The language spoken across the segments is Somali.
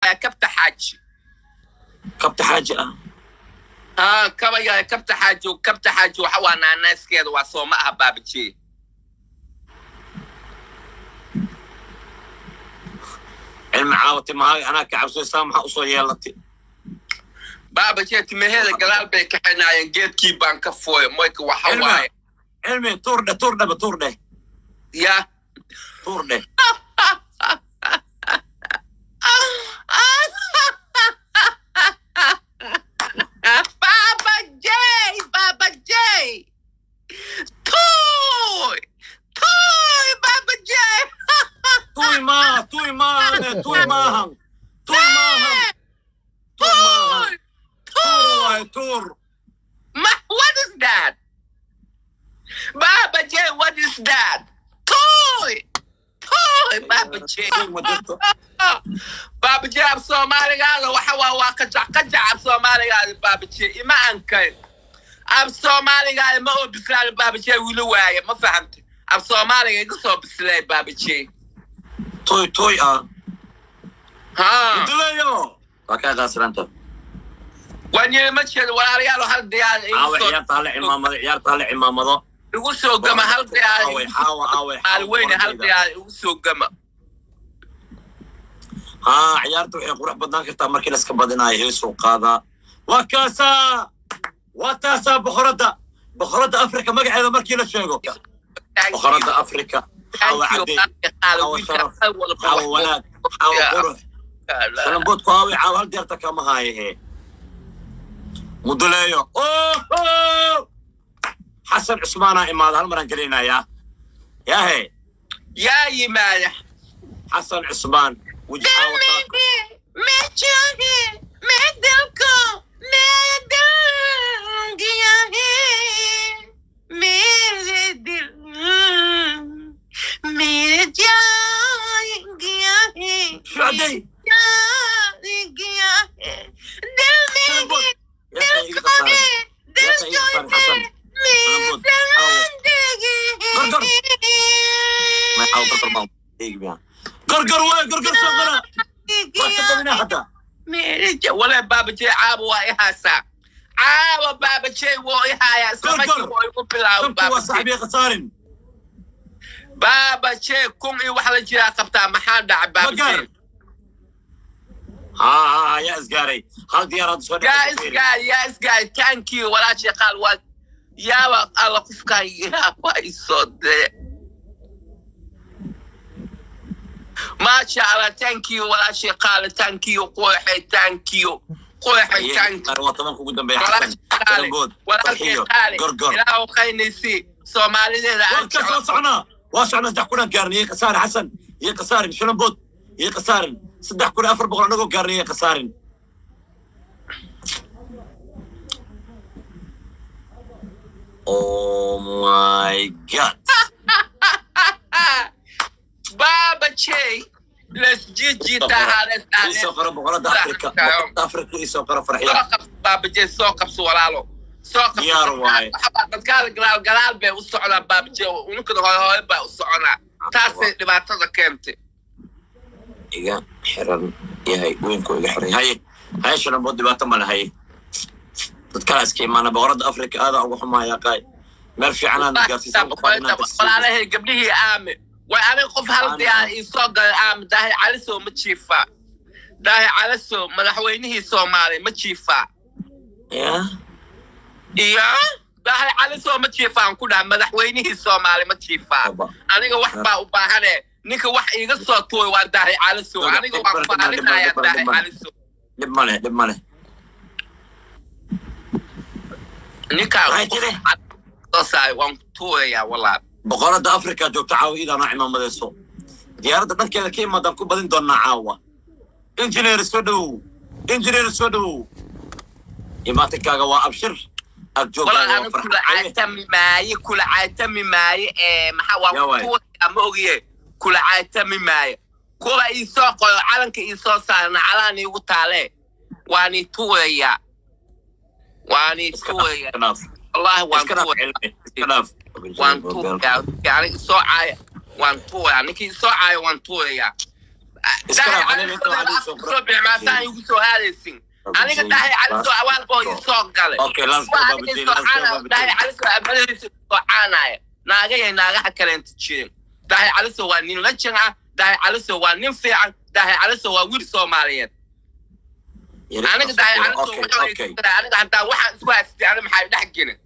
Baa Kabta Xaaji. Kabta Xaaji ah. Haa, kaba yare, Kabta Xaaji. Kabta Xaaji waxa waa naanaaskeeda, waa soo ma aha, Baabajey? Cilmi, caawa timahaaga anaa ka cabsaysaa, maxaa usoo yeelatay? Baabajey, timaheeda gadaal bay ka xinaayeen, geedkii baan ka fooya moyka waxa Cilmi. Waaye. Cilmi, tuur dheh, tuur dheba, tuur dheh. Ya. Tuur dheh. Baba J, Baba J, Toy, Toy, Baba J. Tuy maaha, tuy maahane, tuy maahan, tuy maahan, tuy maahan. Toy, Tuur Toy. Waaye tuur. Ma, what is that? Baba J, what is that? Toy, Toy, Baba J. Sheeg ma jirto. Baba J, af Soomaaligaada waxa waa qajac qajac af Soomaaligaada, Baba J. Ima ankayn. Af Soomaaligaada ma oo bislaada, Baba J, wili waaye, ma fahamtay? Af Soomaaliga iga soo bislay, Baba J. Tuy, tuy ah. Ha. Dilayo waa kaa qaasiranta. Waan yiri ma jeedo, walaalayaal, hal diyaar igu Caawa soo ciyaarta hala cimaamado, ciyaarta hala cimaamado. Igu soo gama hal diyaar. Aaway, caawa, aaway? Qaali weyne, hal diyaar igu soo gama. Haa, ciyaarta waxay qurux badnaan kartaa markii laska badinaayo. Heesuu qaadaa, waa kaasaa, waa taasaa boqoradda, boqoradda Afrika magaceeda markii la sheego, boqoradda Afrika, Xaawa Cadey, Xaawa sharaf, Xaawa wanaag, Xaawa qurux. Shalamboodku aaway? Caawa hal diyaarta kama haaye. Muduleeyo, oho, Xasan Cusmaanaa imaada, hal maraan gelinayaa yahe. Yaa yimaada? Xasan Cusmaan weji caawa taako. मैं चाहे मैं दिल को मैं दिल गया है, मेरे दिल मेरे जान गया है। Shucday. जान गया है दिल Shalambood. में Yaaqay दिल iga को khasaarin. दिल Yaaqay iga khasaarin, Xasan. Shalambood. Caawa. Gorgor. May caawa gorgor baan eegi miyaa? Gorgor waay, Gorgor soo qora. Waa ka badinaa hadda. Wala Baaba Jey, caawa waa i haasaa caawa. Baaba Jey woo i haayaa isla markii Gorgor. woo igu bilaabo. Shanku waa Baaba Jey. Saxbiya khasaarin. Baaba Jey, 1000 iyo wax la jiraa qabtaa, maxaa dhacay, Baaba Ma gaar. Jey? Haa haa haa, yaa isgaaray? Hal diyaaraad soo Yaa dhacaysa, fiiri. Isgaay, yaa isgaay? Thank you, walaashay qaal. Waa yaaba alla qofkaan yaa waa isoo dee. Maasha Allah, thank you, walaashay qaal, thank you, qooxay, thank you, qooxay, thank you. Waa 10-ka ugu dambeeya, Xasan. Walaashay qaali. Shalambood. Walaalkay Farxiyo. qaali. Gorgor. Ilaahu khaynaysi Soomaalideeda aan Waa ka soo jeclo. Socnaa, waa socnaa, 3000-aan gaarnay. Iyo khasaarin, Xasan, iyo khasaarin. Shalambood, iyo khasaarin. 3400 anagoo gaarnay, iyo khasaarin. Oh my God. Baba Jey, let's jijiitaha, let's Isoo qoro boqorada Afrika, boqorada Afrika isoo qoro, Farxiyo. Soo qabso, Baba Jey, soo qabso, walaalo, soo qabso. Diyaar waaye. Waxbaa dadkaada gadaal gadaal bay u socdaan, Baba Jey, ununkada hore hore baa u soconaa, taasay dhibaatada keentay. Iga xiran yahay weynku, iga xiran haye, haye. Shalambood, dhibaato male, haye. Dad kala iska imaana. Boqorada Afrika aadaa ugu xumaaya qaay, meel fiicanaan gaarsiisan qofaan inaan tagsiiyo. Walaalahay, gabdhihii aame way aniga qof hal Aame. Diyaar ii soo galay aame. Daahir Calisow ma jiifaa? Daahir Calisow, madaxweynihii Soomaaliya, ma jiifaa? Ya. Iyo Daahir Calisow ma jiifaan ku dhaha? Madaxweynihii Soomaaliya ma jiifaa? Aba. Aniga wax baa u baahane, ninka wax iiga soo tuuray waa Daahir Calisow. Aniga waan faalinayaa Daahir Calisow. Dhib male, dhib male. Ninkaa Maxay tiri? Soo saaray waan ku tuurayaa walaa. Boqorada Afrika joogto caawa, iidaanoo cimaamadeyso. Diyaaradda dhankeeda ka imaadaan ku badin doonaa caawa. Injineer, soo dhowow. Injineer, soo dhowow. Imaatinkaaga waa abshir. Walaal. Agjoogaaga waa Aniga kula farxad. caatami maaye, kula caatami maaye ee maxaa Yaa waa ku waay. tuurayaa, ma ogiye, kula caatami maaye. Kuwa ii soo qoro calanka ii soo saarna calaan iigu taale, waani tuurayaa, waani Iska dhaaf, tuurayaa. iska dhaaf. Wallahi waan Iska dhaaf. tuurayaa. Cilmi, iska dhaaf. Waan tuurayaa. Aniga soo caaya waan tuurayaa, ninkii soo caaya waan tuurayaa. Iska Daahir dhaaf, Cali aniga inta waxaa soo ii soo bixi maasaan igu soo aadaysin. Aniga Daahir Cali soo awaal boo ii soo galay. Okay, let's go, Waa Baba aniga J, soo let's go, caanaya. Baba J. Daahir Cali soo abadiisa soo caanaya. Naagaya naagaha kaleenta jirin. Daahir Cali soo waa nin legend ah. Daahir Cali soo waa nin fiican. Daahir Cali soo waa wiil Soomaaliyeed. Aniga Daahir Cali soo wuxuu aniga hataa waxaan isku haystay, aniga maxaa dhex gelin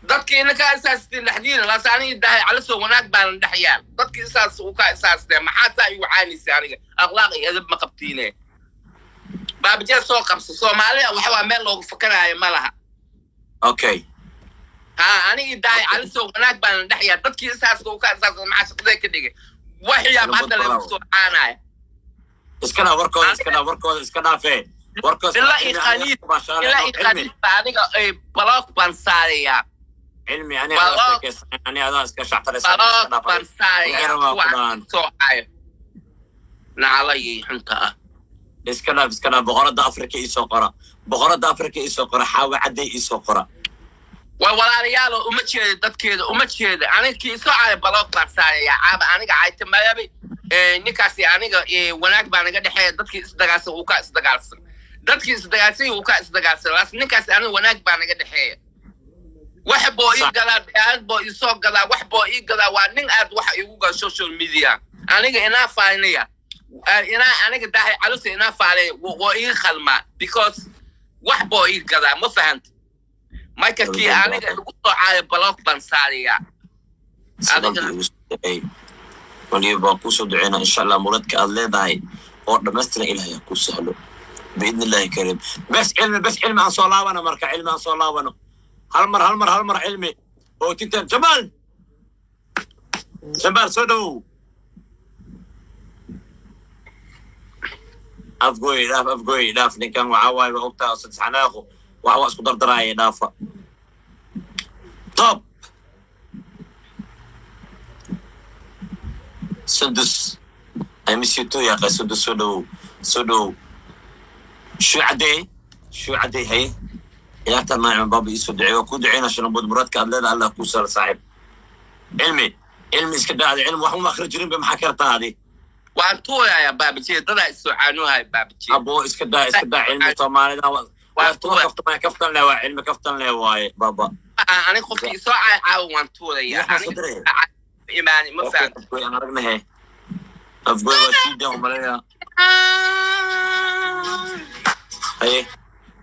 dadkii inakaa isaasteen dhexdiina laas. Aniga Daahir Cali soo wanaag baanan dhex yaal. Dadkii isaas u ka isaasteen, maxaa saa igu caanaysa? Aniga akhlaaq iyo edab ma qabtiine. Baabajee soo qabso. Soomaalida waxa waa meel loogu fakaraayo ma laha. Ha, anigii Daahir Cali soo wanaag baanan dhex yaal. Dadkii isaas u ka isaas, maxaa shaqadee ka dhigay? Waxyaaba hadda lagu soo caanaya. Iska dhaaf warkooda, iska dhaaf warkooda, iska dhaafee warkooda. Ilaa i khaniis, ilaa i khaniis ba aniga block baan saarayaa. Cilmi, ani adaa sheekaysan, ani adaa iska shactaraysan. Block baan saarayaa. Waxyar waa ku kuwa dhahan. soo cayo nacalayay xunta ah. Iska dhaaf, iska dhaaf. Boqorada Afrika iisoo qora, Boqorada Afrika iisoo qora, Xaawa Cadday iisoo qora. Waa walaalayaalo, uma jeeda dadkeeda, uma jeeda. Aniga kii soo caya block baan saarayaa caaba. Aniga cayta mayabi ninkaasi. Aniga wanaag baa naga dhexeeya. Dadkii isdagaalsan uu ka isdagaalsan, dadkii isdagaalsan uu ka isdagaalsan, laakiin ninkaasi aniga wanaag baa naga dhexeeya. Wax boo ii gadaa, aad boo ii soo gadaa, wax boo ii gadaa. Waa nin aad wax igu gala social media. Aniga inaa faalinaya inaa aniga Daahir Calusa inaa faalaya waa ii khalmaa because wax boo ii gadaa, ma fahanta? Marka kii aniga igu soo caayo block baan saarayaa. Waliba waan kuusoo duceynaa, insha Allah. Muradka aad leedahay oo dhammaystiran Ilahay ha kuu sahlo, biidni Illahi kariim. Bes Cilmi, bes Cilmi, aan soo laabano. Marka Cilmi aan soo laabano, hal mar, hal mar, hal mar. Cilmi oo tintan, Jamaal, Jamaal, soo dhowow. Afgoy dhaaf, Afgoy dhaaf. Ninkan waxaa waaye, waa ogtaa, sadexanaaqo waxa waa isku dardaraaya. Dhaafa top Sundus, I miss you too, yaaqay. Sundus, soo dhowow, soo dhowow. Shuu cadee, shuu cadee. Haye, ciyaarta naacima baaba iisoo duceey. Waa kuu duceyna, Shanabod. Muraadka aad leedahay Allah kuu sahla, saaxiib. Cilmi, Cilmi, iska daacda. Cilmi wax uma akhri jirin ba, maxaa kartaa adi? Waan tuurayaa, Baabajee. Dadaa isoo caanuhaya, Baabajee. Abo, iska daa, iska daa. Cilmi Soomaalida waa tuwa kaftan, kaftan le waa cilmi, kaftan le waaye, baba. Aniga qofkii isoo caay caawa waan tuurayaa. Maxaa soo diray? Aniga imaani, ma fahamta? Afgoy aan aragnahe. Afgoy waa siidaan umaleeyaa. Haye,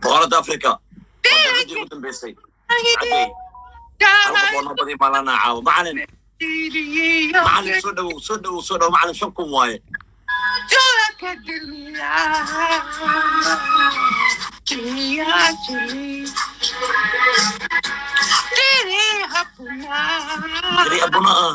Boqorada Africa, waa daqiiqadii ugu dambeysay. Cadey hal qof oo noo badi maalana caawo. Macalin, macalin, soo dhowow, soo dhowow, soo dhowow, macalin. 5,000 waaye. Tiri abuna ah.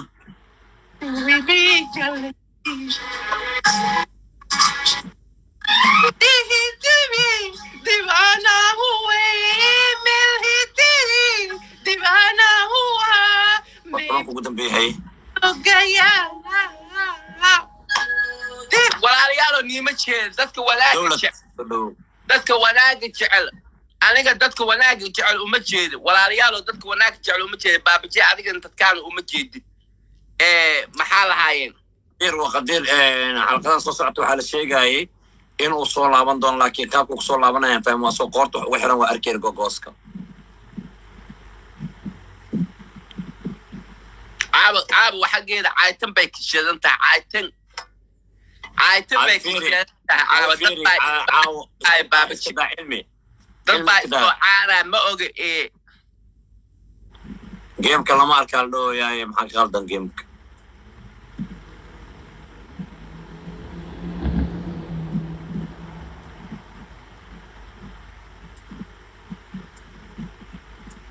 Waa 10-ka ugu dambeeyay. Haye. Walaalayaalo, niima jeeda dadka wanaaga Dowlad jecel. Soo dhowow. Dadka wanaaga jecel, aniga dadka wanaaga jecel uma jeedo. Walaalayaalo, dadka wanaaga jecel uma jeedo. Baabajee, adiga dadkaana uma jeedid. Maxaa lahaayeen? Qadiir waa Qadiir. Xalqadan soo socota waxaa la sheegayay inuu soo laaban doono, laakiin qaabka kusoo laabanayaan faham. Waa soo qoorta wax ugu xiran, waa arkeer gogooska. Caaba caaba xaggeeda caaytan bay kishadan tahay, caaytan, caaytan bay Fiiri. kishadan tahay caaba. Dad baa Caawo. Ay, Baaba. Iska daa, Cilmi. Dad baa isoo caanaa, ma oga ee. Gameka lama arkaa la dhahooyaaye. Maxaa ka qaldan gameka?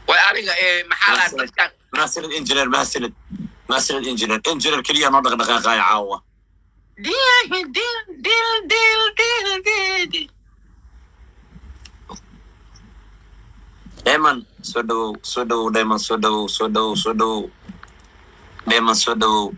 Way aniga maxaa lahaa dadkan? Mahadsanid, engineer. Mahadsanid, mahadsanid, engineer. Engineer keliya noo dhaqdhaqaaqaya caawa. Dil dil dil dil dil dil. Dayman, soo dhowow, soo dhowow. Dayman, soo dhowow, soo dhowow, soo dhowow. Dayman, soo dhowow.